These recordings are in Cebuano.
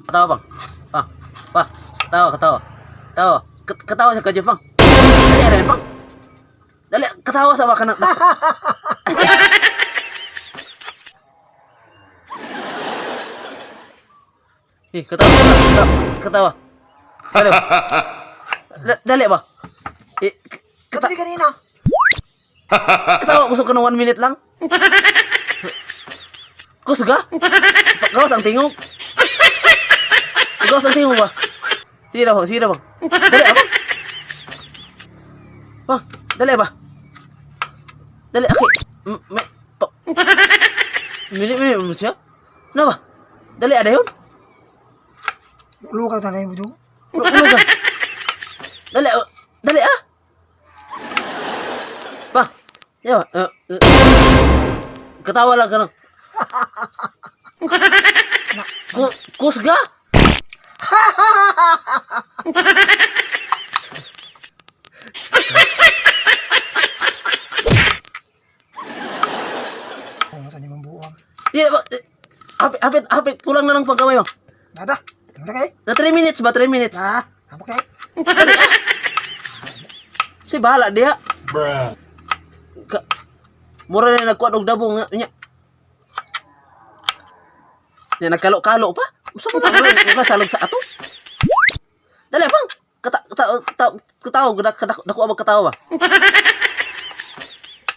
Katawa bang. Pa. Pa. Katawa, katawa. Tawa. Katawa sa kadyo bang. Dali rin bang. Dali katawa sa baka ng. Eh, katawa, katawa, katawa. Dali ba? Dali ba? Eh, Katabi kanina. katawa, kusog ka ng 1 minute lang. Kusog ka? Gawas ang tingog. Gawas ang tingog ba? Sige na bang, sige na bang. Dali, abang. Bang, dali ba? Dali, aki. Me, pa. Minute, minute mo siya? Ano ba? Dali, ada yun? Luka na mo dong. Ulo ka. Dali, oh, dali ah. Pa. Yo, katawa lang ka lang. Kusga? Oo, sa nimong buwang. Di ba? Eh, hapit, hapit, hapit. Kulang na lang pagkamay mo. Nada. Nada kay. Na 3 minutes ba? 3 minutes. Na, tama kay. Dali ah. Si bahala diha. Bruh. Ka Mura na nagkuan og dabong nga nya. Nya nagkalo-kalo pa. Usa mo pa ka salog sa ato. Dali bang. Kata kata kata katawa gud dako ba katawa ba?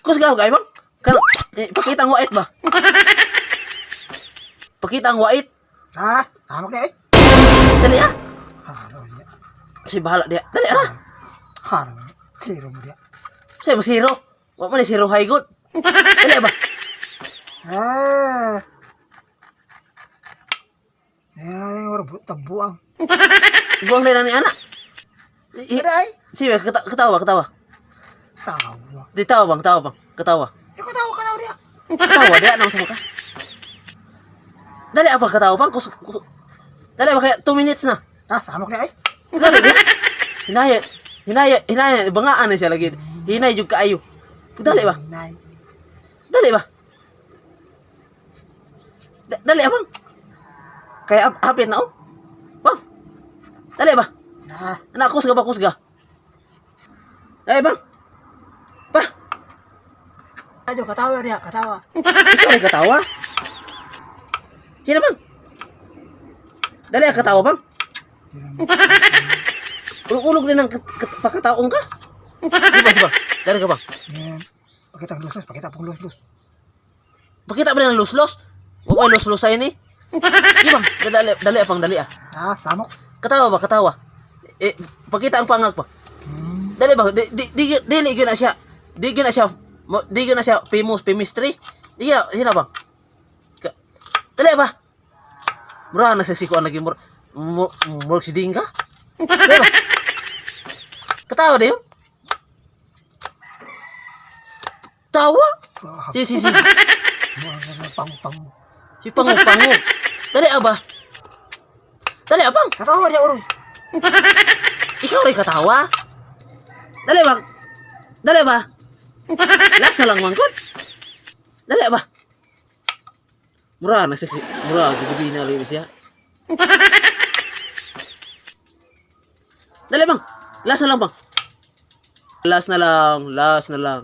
Kusga kay bang. Kano eh, pakita ang wait ba? Pakita ang wait. Na, tama kay. Dali ah. Haro dia. Si bahala diha. Dali ah. Haro. Zero mo dia. Say masiro. Wa man ni zero high good. Dali ba? Ah. Nila yung ora tabuang. Buang na ni anak. Kada ay. Sige, katawa, katawa. Tawa. Di tawa bang, tawa bang, katawa. Ikaw tawa ka dia. Katawa dia nang sama ka. Dali apa katawa bang? Kus, kus. Dali ba kaya 2 minutes na. Na, sama kay ay. Dali dia. Hinaya, hinaya, hinaya, bangaan na siya lagi. Hinay jud kaayo. Dali ba? Nay. Dali ba? Dali abang. Kaya hapit na oh. Bang. Dali ba? Na, Anak, kusga ba, kusga? Dali bang. Pa. ayo katawa dia, katawa. Ikaw ay katawa? Sino bang? Dali ang katawa bang? Ulog-ulog din ang pakataong ka? Di ba, di ba? Dali ka bang? Yan. Pakita ang lusos, pakita pong lusos. Pakita ba ng luslos? Huwag ay luslos sa'yo ni. Di bang? Dali, dali pang dali ah. Na, samok. Katawa ba, katawa? Eh, pakita ang pangag pa. Dali ba? Di, di, di, dili gyud na siya. Di gyud na siya. Di gyud na siya famous, famous tree. Di gyud na, sino ba? Dali ba? Mura na sa sikuan lagi mura. Murag si Dingga. Dali ba? Katawa na yun? Tawa? Si, si, si. Pang pang. Si pango, pango. Dali aba. Dali abang. Katawa dia uroy. Ikaw rin katawa? Dali ba? Dali ba? Last na lang mangkot. Dali ba? Mura na sexy. Mura, gugubi na lang siya. Dali bang. Last na lang bang. Last na lang. Last na lang.